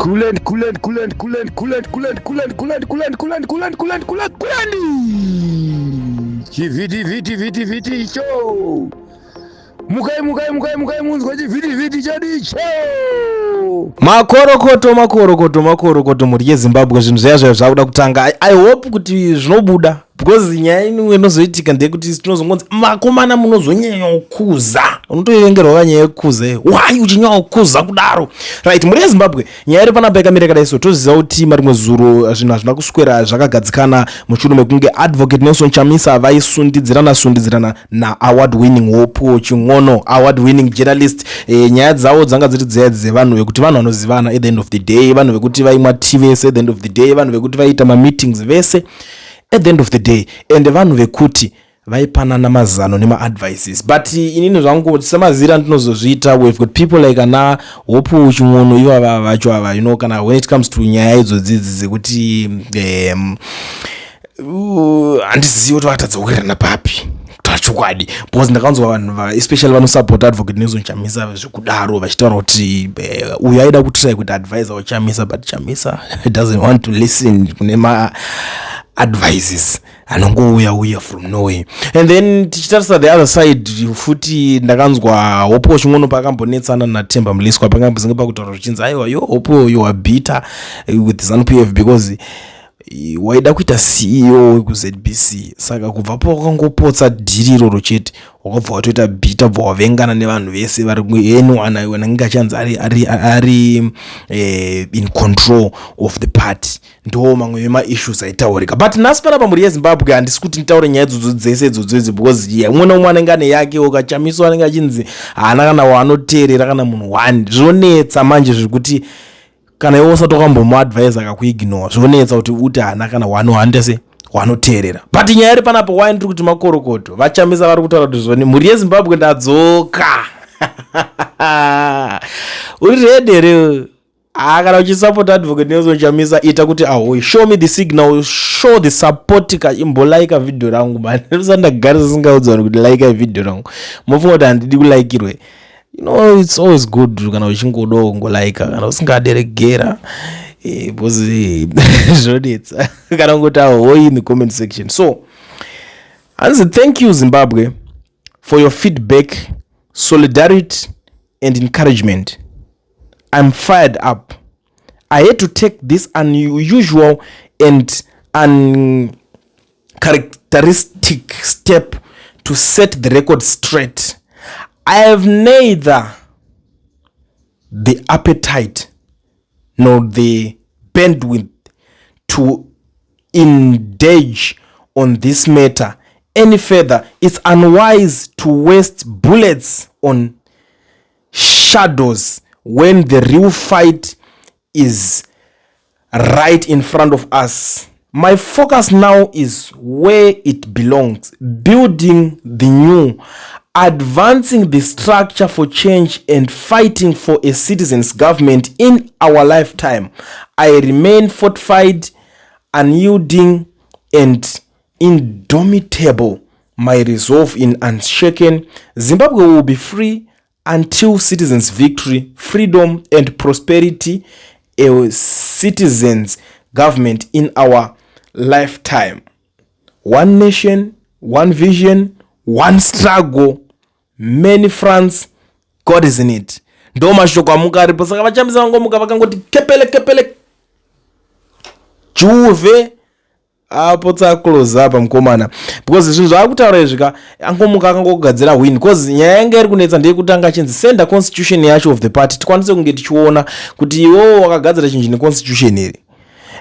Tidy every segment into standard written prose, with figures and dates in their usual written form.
Kulend, kulend, kulend, kulend, kulend, kulend, kulend, kulend, kulend, kulend, kulend, kulend, kulend, kulend. Chivhiti vhiti vhiti vhiti icho. Mukai, mukai, mukai, mukai munzwe chivhiti vhiti chedu icho. Makorokoto, makorokoto, makorokoto, mhuri yeZimbabwe. Zvinhu zviya zviya zvakuda kutanga. I hope kuti zvinobuda, because nyaya imwe inozoitika ndeyekuti tinozongonzi vakomana munozonyanya kukuza. Unotoivengerwa kanyaya yekukuza. Why uchinyanya kukuza kudaro? Right, mhuri yeZimbabwe, nyaya iri panapa yakamira yakadai. So toziva kuti marimwe zuro zvinhu hazvina kuswera zvakagadzikana mushure mekunge Advocate Nelson Chamisa vaisundidzirana sundidzirana naaward winning Hopewell Chin'ono, award winning journalist. Nyaya dzavo dzanga dziri dziya dzevanhu vekuti vanhu vanozivana. At the end of the day, vanhu vekuti vaimwa tea vese. At the end of the day, vanhu vekuti vaiita mameetings vese. At the end of the day, ende vanhu vekuti vaipanana mazano nemaadvices. But inini zvangu, semaziri andinozozviita, we've got people like ana Hope Chin'ono ivava vacho ava, kana when it comes to nyaya idzodzidzi dzekuti handizivi kuti vakatadza kuwirirana papi, kutaura chokwadi, because ndakanzwa vanhu, especially vanosupporta Advocate Nelson Chamisa zvekudaro, vachitaura kuti uyu aida kutry kuti advise waChamisa, but Chamisa doesn't want to listen kune maadvices anongouya uya from nowhere. And then tichitarisa the other side futi, ndakanzwa Hopewell Chin'ono paakambonetsana naTemba Mliswa, pakambozenge pakutaura zvichinzi, "Aiwa, yo Hopewell, you are bitter with ZANU PF because waida kuita CEO wekuZBC. Saka kubva pawakangopotsa dhiri iroro chete, wakabva watoita bitter, bva wavengana nevanhu vese vari anyone anenge achanzi ari in control of the party." Ndo mamwe emaissues aitaurika. But nhasi panapa, mhuri yeZimbabwe, handisi kuti nditaure nyaya idzodzo dzese idzodzo idzi, because umwe neumwe anenge ane yake. Ukachamiswa anenge achinzi haana kana waanoteerera, kana munhu one. Zvonetsa manje zvekuti kana iwe usati wakambomuadvise akakuignore, zvonetsa kuti uti haana kana wanohanda se wanoteerera. But nyaya iri panapo, wai ndiri kuti makorokoto, vaChamisa vari kutaura kuti zvoni, mhuri yeZimbabwe, ndadzoka. Uri ready here? Ah, kana uchisapota Advocate Nelson Chamisa, ita kuti ahoi, show me the signal, show the support. Ka imbolaika vhidhio rangu man. Usandagarisa singaudza vanhu kuti laikai vhidhio rangu. Mofunga kuti handidi kulaikirwe? It's always good kana uchingodawo kungolaika, kana usingaderegera, because zvinonetsa kana kungoti ahoi in the comment section. So hanzi, "Thank you, Zimbabwe, for your feedback, solidarity and encouragement. I'm fired up. I had to take this unusual and uncharacteristic step to set the record straight. I have neither the appetite nor the bandwidth to indulge on this matter any further. It's unwise to waste bullets on shadows when the real fight is right in front of us. My focus now is where it belongs: building the new, advancing the structure for change, and fighting for a citizens' government in our lifetime. I remain fortified, unyielding, and indomitable. My resolve is unshaken. Zimbabwe will be free until citizens' victory, freedom, and prosperity, a citizens' government in our lifetime. One nation, one vision, one struggle, many fronts. God is in it." Ndo mashoko amuka aripo. Saka vaChamisa vangomuka vakangoti kepele kepele juve apotsa close apa mukomana, because zvinhu zvaakutaura izvi ka, angomuka akangogadzira win, because nyaya yanga iri kunetsa ndeyekuti anga achinzi senda constitution yacho of the party, tikwanise kunge tichiona kuti iwewo wakagadzira chinhu chine constitution here.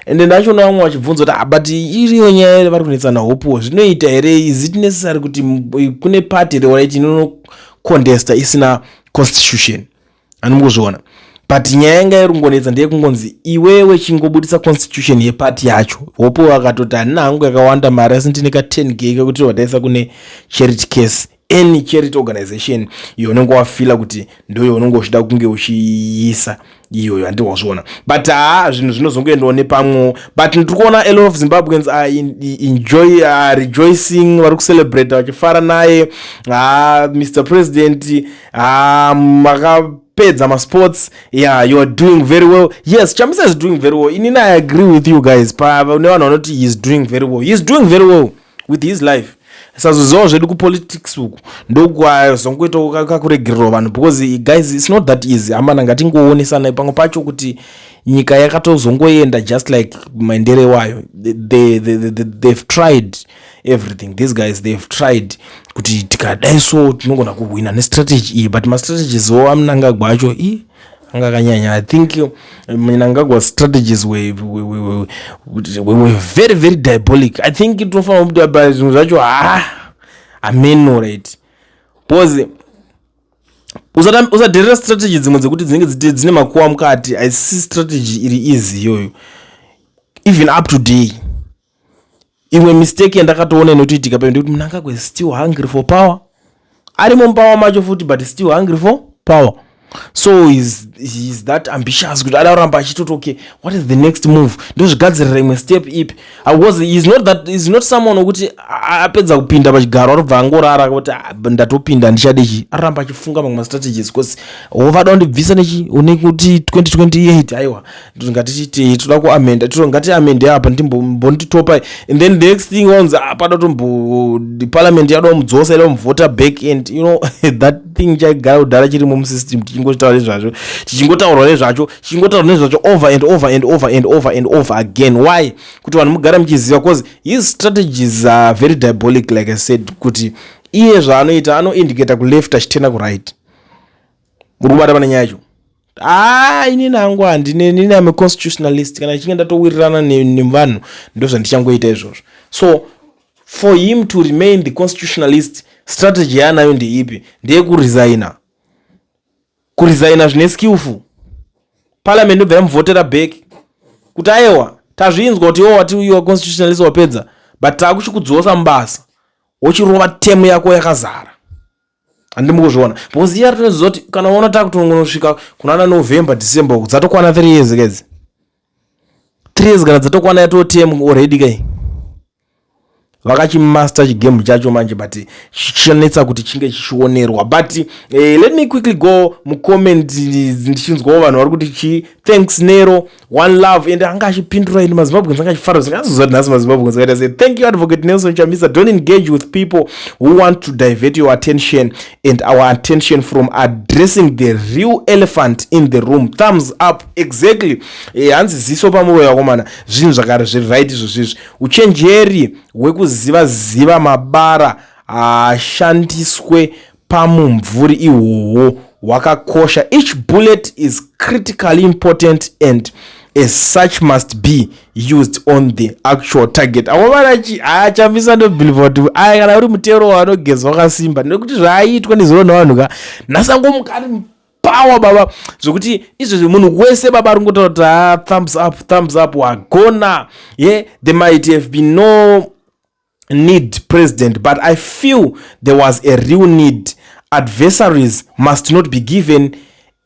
Ende ndachiona vamwe vachibvunza kuti, "Ah, but iriyo nyaya ere vari kunetsana Hopewell, zvinoita here? Is it necessary kuti kune party here inocontesta isina constitution?" Handimukuzviona, but nyaya yanga iri kungonetsa ndeyekungonzi iwewe chingobudisa constitution yepati yacho. Hopewell akatoti, "Handina hangu yakawanda mari, asi ndine ka10 K kekuti wataisa kune charity case." Any charity organization iyo unenge wafila kuti ndoyo unenge uchida kunge uchiisa iyoyo, handiti wazviona? But haa, zvinhu zvinozongoendawo nepamwewo. But ndiri kuona a lot of Zimbabweans are enjoy, are rejoicing, vari kucelebrate vachifara naye. Ha, Mr President, ha, maka Pedza Masports, yeah, you are doing very well. Yes, Chamisa is doing very well. Inini I agree with you guys. Pane vanhu vanoti he is doing very well, he is doing very well with his life. Sazozivawo zvedu kupolitics uku ndokwazongoita kakuregererwa vanhu, because guys, it's not that easy. Amana, ngatingoonesanai pamwe pacho kuti nyika yakatozongoenda just like maendere wayo. They've tried everything, these guys. They've tried kuti tikadai so tinogona kuhwina nestrategy iyi, but mastrategies wo aMnangagwa acho i anga akanyanya. I think Mnangagwa strategies were very, very diabolic. I think tinofanira kuti zvinhu zvacho, ha, ameno, right? Because usadherera strategy dzimwe dzekuti dzinenge dzine makuva mukati. Haisi strategy iri easy iyoyo. Even up to day, imwe mistake yandakatoona inotoitika payo ndekuti Mnangagwa is still hungry for power. Arimo mupower macho futi, but still hungry for power. So he's that ambitious kuti ada kuramba achitoti, "Okay, what is the next move? Ndozvigadzirira imwe step ipi?" Because he's not someone wekuti apedza kupinda pachigaro arobva angorara kuti, "Ah, ndatopinda, ndichade chi." Aramba achifunga mamwe mastrategies because vada kundibvisa nechi une kuti 2028. Aiwa, ngatichiti toda kuamenda, ngatiamende apa, ndimbonditopa. And then the next thing wanzi pada tombo parliament yada kumudzosa, ida kumuvhota back. And you know that thing chaigara kudhara chirimo musystem, tichingotaura nezvazvo, chichingotaurwa nezvacho, chichingotaurwa nezvacho over and over and over and over and over again. Why? Kuti vanhu mugara muchiziva, because his strategies are very diabolic, like I said, kuti iye zvaanoita, anoindicata kuleft achitenda kuright. Muri kubata pane nyaya yacho? Ah, inini hangu handine, inini am a constitutionalist. Kana ichinge ndatowirirana nevanhu, ndo zvandichangoita izvozvo. So for him to remain the constitutionalist, strategy yaanayo ndeipi? Ndeyekuresigna, kuresigna zvine skillful. Parliament ndobva yamuvhotera back kuti, "Aiwa, tazvinzwa kuti iwo wati iwa constitutionalist, wapedza, but taakuchikudzosa mubasa, wochirova temu yako yakazara." Handimi kuzviona? Because iye aritoziva kuti kana uona takutongonosvika kunana November, December uku, dzatokwana 3 years kedzi. 3 years kana dzatokwana, yatotemu already kai. Vakachimaster chigame chacho manje, but chichanetsa kuti chinge chichionerwa. But let me quickly go mucomment, ndichinzwawo vanhu vari kuti chi. Thanks Nero, one love. And anga achipindura ini maZimbabweans anga achifara zvingazoziva nhasi maZimbabweans akaita sei. Thank you, Advocate Nelson Chamisa. Don't engage with people who want to divert your attention and our attention from addressing the real elephant in the room. Thumbs up. Exactly. Hanzi ziso pamuroyo wakomana. Zvinhu zvakare zviri right izvo zvizvi. Uchenjeri hwekuziva ziva mabara ashandiswe pamumvuri ihwohwo hwakakosha. Each bullet is critically important and as such must be used on the actual target. Akomana, aChamisa, ndobhilivha kuti aya kana uri mutero wanogezwa wakasimba, nekuti zvaaitwa nezuro nevanhu ka nhasi power baba, zvokuti izvezvi munhu wese baba ari kungotaura kuti, "Ah, thumbs up, thumbs up, wagona." Yeah, there might have been no need, President, but I feel there was a real need. Adversaries must not be given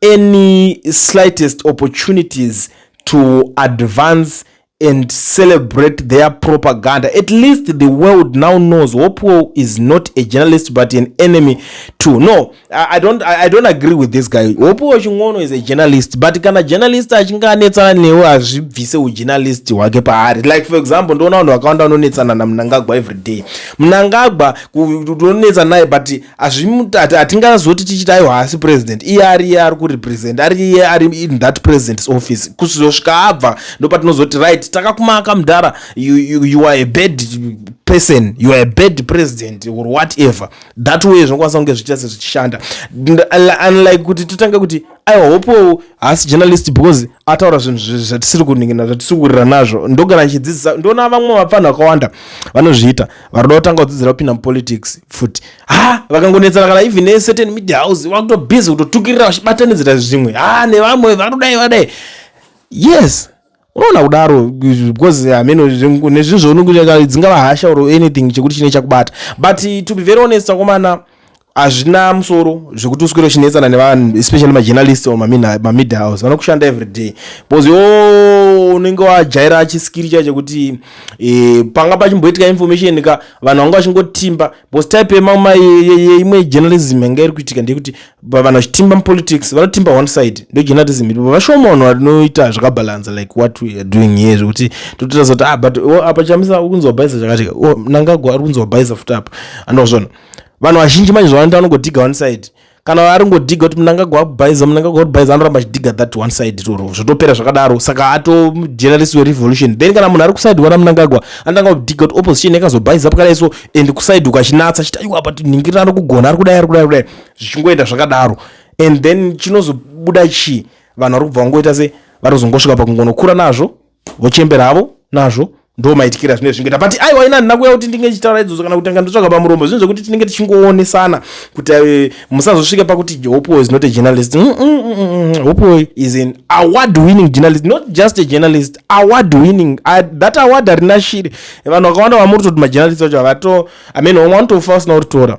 any slightest opportunities to advance and celebrate their propaganda. At least the world now knows Hopewell is not a journalist but an enemy too. No, I don't agree with this guy. Hopewell Chin'ono is a journalist, but kana journalist achinge anetsana newe, hazvibvise ujournalist hwake paari. Like for example, ndoona vanhu vakawanda vanonetsana naMnangagwa every day. Mnangagwa tonetsa naye, but hatingazoti tichiti aiwa, haasi president. Iye ari iye ari kurepresent, ari iye ari in that president's office kuzosvika abva. Ndopatinozoti, "Right, takakumaka mudhara, you are a bad person, you are a bad president," or whatever. That way zvinokwanisa kunge zvichiita sezvichishanda, unlike kuti totange kuti, "Aiwa, Hopewell haasi journalist because ataura zvinhu zvatisiri kuningina, zvatisiri kuwirira nazvo." Ndogara ndichidzidzisa, ndoona vamwe vapfanhu vakawanda vanozviita, varikuda kutanga kudzidzira kupinda mupolitics futi. Ha, vakangonetsana kana even necertain media house, vakutobusy kutotukirira vachibatanidzira zvimwe, ha, nevamwe vanodai vadai. Yes, unoona kudaro because hameno nezvinhu zvaunongoita, dzingava hasha or anything chekuti chine chakubata. But to be very honest, akomana, Hazvina musoro zvekuti uswere uchinetsana nevanhu, especially majournalist or mamedia house vanokushanda every day, because yo unenge wajaira chiskiri chacho chekuti panga pachimboitika information ka, vanhu vanga vachingotimba, because type yeimwe journalism yanga iri kuitika ndeyekuti vanhu vachitimba mupolitics vanotimba one side. Ndo journalism iripo. Vashoma vanhu vanoita zvakabhalansa like what we are doing here, zvekuti tototaza kuti, ah, but oh, apa Chamisa uri kunzi wabhaisa chakati, oh, Mnangagwa ari kunzi wabhaisa futi apa. Andozvona vanhu vazhinji manje zvavanoita, vanongodhiga one side. Kana ari ngodhiga kuti Mnangagwa abhaiza, Mnangagwa abhaiza, anoramba achidhiga that one side iroro, zvotopera zvakadaro. Saka ato journalist werevolution. Then kana munhu ari kuside kwaMnangagwa, anotanga kudhiga kuti opposition yakazobhaiza pakadai so, and kuside uko achinatsa achiti, aiwa, but ningirira ari kugona, ari kudai, ari kudai, ari kudai, zvichingoenda zvakadaro. And then chinozobuda chii? Vanhu vari kubva vangoita se vari kuzongosvika pakungonokura nazvo, vochemberavo nazvo. Ndo maitikira zvinenge zvingoita. But aiwa, ina handina kuuya kuti ndinge ndichitaura idzodzo kana kutanga ndotsvaga pamuromo. Zvinhu zvekuti tinenge tichingoonesana kuti musazosvike pakuti Hope is not a journalist. Hope is an award winning journalist, not just a journalist, award winning. That award harina shiri. Vanhu vakawanda vamuri kutoti majournalist vacho havato, I mean, vamwe vanotofa vasina kuritora.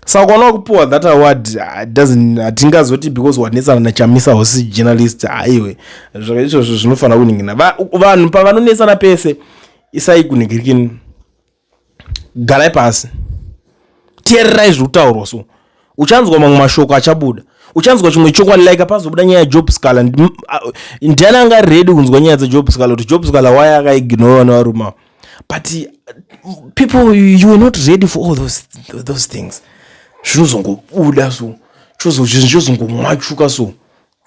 Saka ukaona kupiwa that award, doesn't, hatingazoti because wanetsana naChamisa hausi journalist. Aiwe, izvozvo zvinofanira kuningina. Vanhu pavanonetsana pese, isai kuningirikini, garai pasi, teererai zviri kutaurwa. So uchanzwa mamwe mashoko achabuda, uchanzwa chimwe chokwadi. Like pazobuda nyaya yaJob Sikhala, ndiani anga ready kunzwa nyaya dzeJob Sikhala, kuti Job Sikhala why akaignorwa nevarume ava? But people, you were not ready for all those things. Zvinozongobuda so, zvinhu zvozongomwachuka so,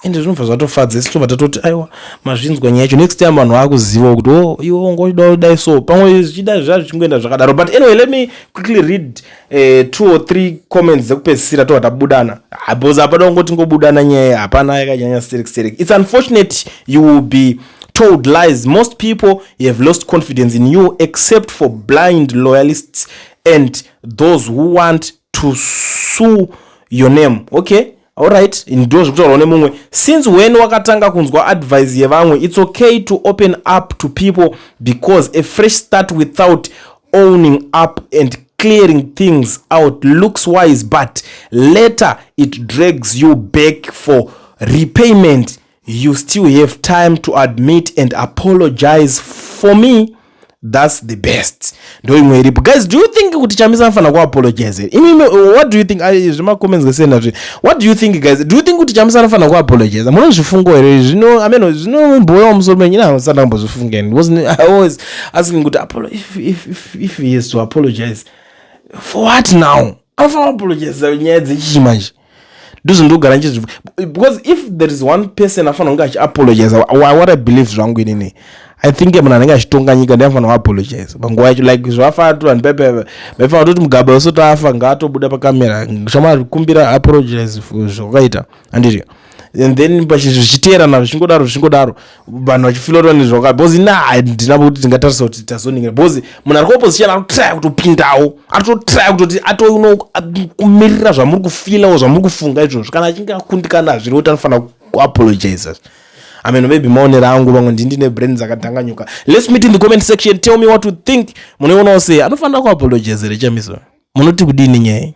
ende zvinobva zvatofadza. Isi tobva tatoti, aiwa, mazvinzwa nyaya yacho. Next time vanhu vakuzivawo kuti, oh, iwe ungoda kudai so, pamwe zvichida zva zvichingoenda zvakadaro. But anyway, let me quickly read two or three comments dzekupedzisira, tobva tabudana, because hapana kungoti ngobudana nyaya, hapana yakanyanya sterek sterek. It's unfortunate you will be told lies. Most people have lost confidence in you except for blind loyalists and those who want to sue your name. Okay, alright, ndo zvekutaurwa nemumwe. Since when wakatanga kunzwa advice yevamwe? It's okay to open up to people because a fresh start without owning up and clearing things out looks wise, but later it drags you back for repayment. You still have time to admit and apologize. For me, that's the best. Ndo imwe iripo. Guys, do you think kuti Chamisa anofanira kuapologize? Imimi, what do you think? Zvemacomments ngesiyana zve. What do you think, guys? Do you think kuti Chamisa anofanira kuapologize? Munozvifunga here? Zvino ameno zvinomboyawo musoro menyu. Ina handisati ndambozvifunga. Because I always asking kuti if he has to apologize for what now? Anofanira kuapologize nyaya dzechii manje? Ndozvindogara ndichizvi, because if there is one person afanira kunge achiapologize, what I believe zvangu inini, I think munhu anenge achitonga nyika ndiye anofanira kuapologize panguva yacho. Like zvafana to vanhu pepe vaifana kutoti Mugabe usati afa ngaatobuda pakamera, chamakumbira apologize for zvakaita, handiti? And then zvichiteerana, zvichingodaro, zvichingodaro, vanhu vachifila kuti nezvaka, because ina handina kuti tingatarisa kuti tazoningira, because munhu ari kuopposition ari kutraya kutopindawo, ari kutotraya kutoti atokumirira zvamuri kufilawo, zvamuri kufunga izvozvo. Kana achinge akundikana, hazviri kuti anofanira kuapologize. I mean, maybe maonero angu, vamwe ndine brain dzakadhanganyuka. Let's meet in the comment section. Tell me what you think. Munoionawo sei? Anofanira kuapologize here Chamisa? Munoti kudini nyaya iyi?